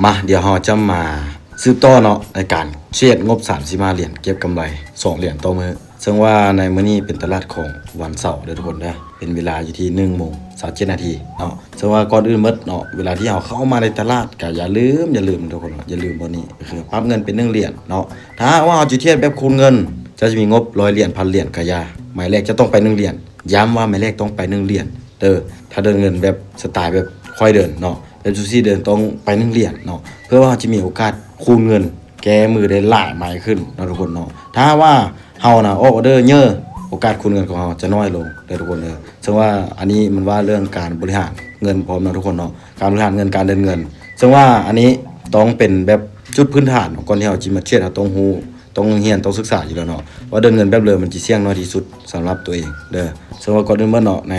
ມາ ດຽວເຮົາຈະມາສືບຕໍ່ເນາະ ໃນການເທຣດງົບສາມສິບຫ້າຫຼຽນ ເກັບກຳໄລສອງຫຼຽນຕໍ່ມື້. ເຊິ່ງວ່າໃນມື້ນີ້ເປັນຕະຫຼາດຂອງວັນເສົາເດີທຸກຄົນເດີ ເປັນເວລາຢູ່ທີ່ໜຶ່ງໂມງຊາວເຈັດນາທີເນາະ. ເຊິ່ງວ່າກ່ອນອື່ນໝົດເນາະ ເວລາທີ່ເຮົາເຂົ້າມາໃນຕະຫຼາດ ກໍຢ່າລືມ ຢ່າລືມທຸກຄົນເນາະ ຢ່າລືມບ່ອນນີ້ ກໍຄືປັບເງິນເປັນໜຶ່ງຫຼຽນເນາະ. ຖ້າຫາກວ່າເຮົາຈະເທຣດແບບຄູນເງິນ ຈະມີງົບຮ້ອຍຫຼຽນ ພັນຫຼຽນກໍຢ່າ ໝາຍແລກຈະຕ້ອງໄປໜຶ່ງຫຼຽນ. ຢ້ຳວ່າໝາຍແລກຕ້ອງໄປໜຶ່ງຫຼຽນເດີ. ຖ້າເດີນເງິນແບບສະໄຕແບບຂ້ອຍເດີນເນາະ ແບບຊູຊີເດີນ ຕ້ອງໄປໜຶ່ງຫຼຽນເນາະ ເພື່ອວ່າເຮົາຈະມີໂອກາດຄູນເງິນ ແກ້ມືໄດ້ຫຼາຍໄມ້ຂຶ້ນເນາະທຸກຄົນເນາະ. ຖ້າຫາກວ່າເຮົານະອອກອອເດີເຍີະ ໂອກາດຄູນເງິນຂອງເຮົາຈະນ້ອຍລົງເດີທຸກຄົນເດີ. ເຊິ່ງວ່າອັນນີ້ມັນວ່າເລື່ອງການບໍລິຫານເງິນພ້ອມເນາະທຸກຄົນເນາະ ການບໍລິຫານເງິນ ການເດີນເງິນ. ເຊິ່ງວ່າອັນນີ້ຕ້ອງເປັນແບບຈຸດພື້ນຖານເນາະ ກ່ອນທີ່ເຮົາຈະມາເທຣດ ເຮົາຕ້ອງຮູ້ ຕ້ອງຮຽນ ຕ້ອງສຶກສາຢູ່ແລ້ວເນາະ ວ່າເດີນເງິນແບບເລີມັນຈະສ່ຽງນ້ອຍທີ່ສຸດສຳລັບຕົວເອງເດີ. ເຊິ່ງວ່າກ່ອນອື່ນໝົດເນາະ ໃນ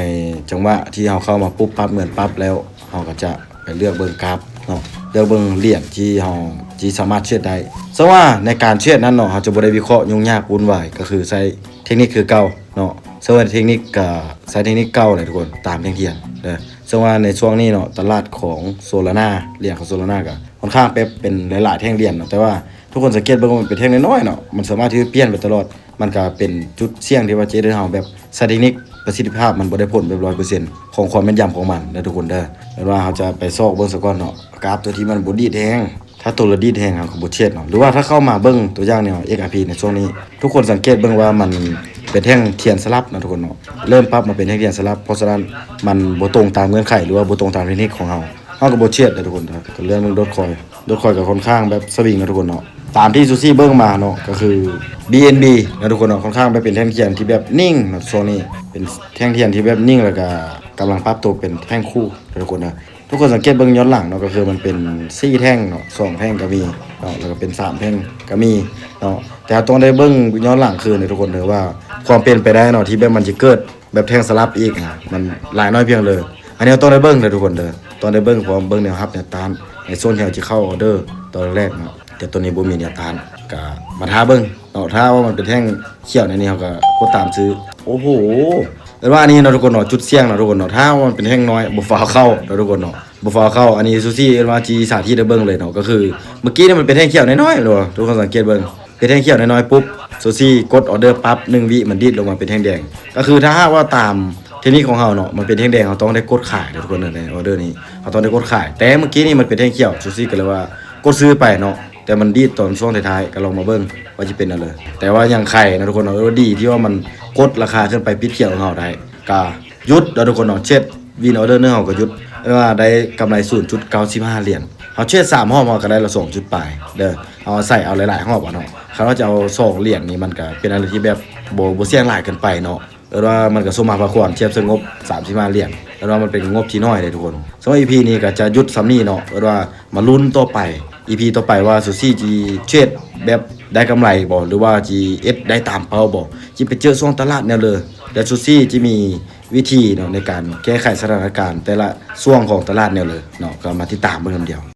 ຈັງຫວະທີ່ເຮົາເຂົ້າມາປຸບ ປັບເງິນປັບແລ້ວ ເຮົາກໍຈະໄປເລືອກເບິ່ງກາບເນາະ ເລືອກເບິ່ງຫຼຽນທີ່ເຮົາທີ່ສາມາດເທຣດໄດ້. ເຊິ່ງວ່າໃນການເທຣດນັ້ນເນາະ ເຮົາຈະບໍ່ໄດ້ວິເຄາະຫຍຸ້ງຍາກວຸ່ນວາຍ ກໍຄືໃຊ້ເທັກນິກຄືເກົ່າເນາະ. ເຊິ່ງວ່າເທັກນິກກໍໃຊ້ເທັກນິກເກົ່າແຫຼະທຸກຄົນ ຕາມແທ່ງທຽນເດີ. ເຊິ່ງວ່າໃນຊ່ວງນີ້ເນາະ ຕະຫຼາດຂອງໂຊລານາ ຫຼຽນຂອງໂຊລານາກໍຄ່ອນຂ້າງແບບເປັນຫຼາຍໆແທ່ງຫຼຽນເນາະ ແຕ່ວ່າ ທຸກຄົນສັງເກດເບິ່ງວ່າມັນເປັນແທ່ງນ້ອຍໆເນາະ ມັນສາມາດທີ່ຈະປ່ຽນໄປຕະຫຼອດ. ມັນກະເປັນຈຸດສ່ຽງທີ່ວ່າເທຣດເດີເຮົາແບບສະເຕັກນິກ ປະສິດທິພາບມັນບໍ່ໄດ້ຜົນແບບຮ້ອຍເປີເຊັນຂອງຄວາມແມ່ນຢຳຂອງມັນເດີທຸກຄົນເດີ. ແມ່ນວ່າເຮົາຈະໄປຊອກເບິ່ງສາກ່ອນເນາະ ກາບຕົວທີ່ມັນບໍ່ດີດແຮງ. ຖ້າຕົວລະດີດແຮງເຮົາກໍບໍ່ເທຣດເນາະ ຫຼືວ່າຖ້າເຂົ້າມາເບິ່ງຕົວຢ່າງແນວ ເອັກອາພີ ໃນຊ່ວງນີ້ ທຸກຄົນສັງເກດເບິ່ງວ່າມັນເປັນແທ່ງທຽນສະຫຼັບເນາະທຸກຄົນເນາະ ເລີ່ມປັບມາເປັນແທ່ງທຽນສະຫຼັບ. ເພາະສະນັ້ນມັນບໍ່ຕົງຕາມເງື່ອນໄຂ ຫຼືວ່າບໍ່ຕົງຕາມເທັກນິກຂອງເຮົາ ເຮົາກໍບໍ່ເທຣດເດີທຸກຄົນເດີ. ກໍເລື່ອງເບິ່ງໂດດຄອຍ ໂດດຄອຍກໍຄ່ອນຂ້າງແບບສະວິງເນາະທຸກຄົນເນາະ. ຕາມທີ່ຊູຊີເບິ່ງມາເນາະ ກໍຄື ບີເອັນບີ ເນາະທຸກຄົນເນາະ ຄ່ອນຂ້າງແບບເປັນແທ່ງທຽນທີ່ແບບນິ່ງເນາະ ຊ່ວງນີ້ເປັນແທ່ງທຽນທີ່ແບບນິ່ງ ແລ້ວກໍກຳລັງປັບໂຕເປັນແທ່ງຄູ່ເນາະທຸກຄົນເນາະ. ທຸກຄົນສັງເກດເບິ່ງຍ້ອນຫຼັງເນາະ ກໍຄືມັນເປັນສີ່ແທ່ງເນາະ ສອງແທ່ງກໍມີເນາະ ແລ້ວກໍເປັນສາມແທ່ງກໍມີເນາະ. ແຕ່ເຮົາຕ້ອງໄດ້ເບິ່ງຍ້ອນຫຼັງຄືນເດີທຸກຄົນເດີ ວ່າຄວາມເປັນໄປໄດ້ເນາະ ທີ່ແບບມັນຈະເກີດ ແບບແທ່ງສະຫຼັບອີກນະ ມັນຫຼາຍນ້ອຍພຽງເລີ. ອັນນີ້ເຮົາຕ້ອງໄດ້ເບິ່ງເດີທຸກຄົນເດີ ຕ້ອງໄດ້ເບິ່ງ ເພາະວ່າເບິ່ງແນວຮັບແນວຕ້ານໃນໂຊນທີ່ເຮົາຈະເຂົ້າອອເດີຕອນແລກເນາະ. ແຕ່ໂຕນີ້ບໍ່ມີແນວຕ້ານ ກະມາຖ້າເບິ່ງເນາະ ຖ້າວ່າມັນເປັນແທ່ງຂຽວໃນນີ້ ເຮົາກະກົດຕາມຊື້. ໂອ້ໂຫ ເອີ້ນວ່າອັນນີ້ເນາະທຸກຄົນເນາະ ຈຸດສ່ຽງເນາະທຸກຄົນເນາະ ຖ້າວ່າມັນເປັນແທ່ງນ້ອຍ ບໍ່ຟ້າວເຂົ້າເນາະທຸກຄົນເນາະ ບໍ່ຟ້າວເຂົ້າ. ອັນນີ້ຊູຊີເອີ້ນວ່າຈີສາທິດໃຫ້ເບິ່ງເລີຍເນາະ ກໍຄືເມື່ອກີ້ນີ້ມັນເປັນແທ່ງຂຽວນ້ອຍໆແມ່ນບໍ່ ທຸກຄົນສັງເກດເບິ່ງ ເປັນແທ່ງຂຽວນ້ອຍໆປຸບ ຊູຊີກົດອອເດີປັບ ໜຶ່ງວິມັນດີດລົງມາເປັນແທ່ງແດງ. ກໍຄືຖ້າຫາກວ່າຕາມເທັກນິກຂອງເຮົາເນາະ ມັນເປັນແທ່ງແດງ ເຮົາຕ້ອງໄດ້ກົດຂາຍເດີທຸກຄົນເດີ ໃນອອເດີນີ້ເຮົາຕ້ອງໄດ້ກົດຂາຍ. ແຕ່ເມື່ອກີ້ນີ້ມັນເປັນແທ່ງຂຽວ ຊູຊີກໍເລີຍວ່າກົດຊື້ໄປເນາະ ແຕ່ມັນດີດຕອນຊ່ວງທ້າຍໆ ກໍລອງມາເບິ່ງວ່າຈະເປັນແນວໃດ. ແຕ່ວ່າຍັງໄຄເນາະທຸກຄົນເນາະ ເອີ ດີທີ່ວ່າມັນກົດລາຄາຂຶ້ນໄປປິດຂຽວໃຫ້ເຮົາໄດ້ ກະຢຸດເນາະທຸກຄົນເນາະ ເທຣດວິນອອເດີໜຶ່ງເຮົາກໍຢຸດ ເອີ້ນວ່າໄດ້ກຳໄລສູນຈຸດເກົ້າສິບຫ້າຫຼຽນ. ເຮົາເທຣດສາມຮອບເຮົາກໍໄດ້ລະສອງຈຸດປາຍເດີ ເຮົາອາໄສເອົາຫຼາຍໆຮອບເອົາເນາະ. ຄັນວ່າຈະເອົາສອງຫຼຽນນີ້ ມັນກະເປັນອັນທີ່ແບບບໍ່ ບໍ່ສ່ຽງຫຼາຍເກີນໄປເນາະ ເອີ້ນວ່າມັນກະສົມມາພາຄວນທຽບໃສ່ງົບສາມສິບຫ້າຫຼຽນ ເອີ້ນວ່າມັນເປັນງົບທີ່ນ້ອຍເດ້ທຸກຄົນ. ສຳລັບອີພີນີ້ກະຈະຢຸດສ່ຳນີ້ເນາະ ເອີ້ນວ່າມາລຸ້ນຕໍ່ໄປ ອີພີຕໍ່ໄປວ່າຊູຊີຊິເທຣດແບບໄດ້ກຳໄລບໍ່ ຫຼືວ່າຊິເຮັດໄດ້ຕາມເປົ້າບໍ່ ຊິໄປເຈີຊ່ວງຕະຫຼາດແນວເລີ ແລະ ຊູຊີຊິມີວິທີເນາະ ໃນການແກ້ໄຂສະຖານະການແຕ່ລະຊ່ວງຂອງຕະຫຼາດແນວເລີເນາະ ກໍມາຕິດຕາມເບິ່ງນຳດຽວ.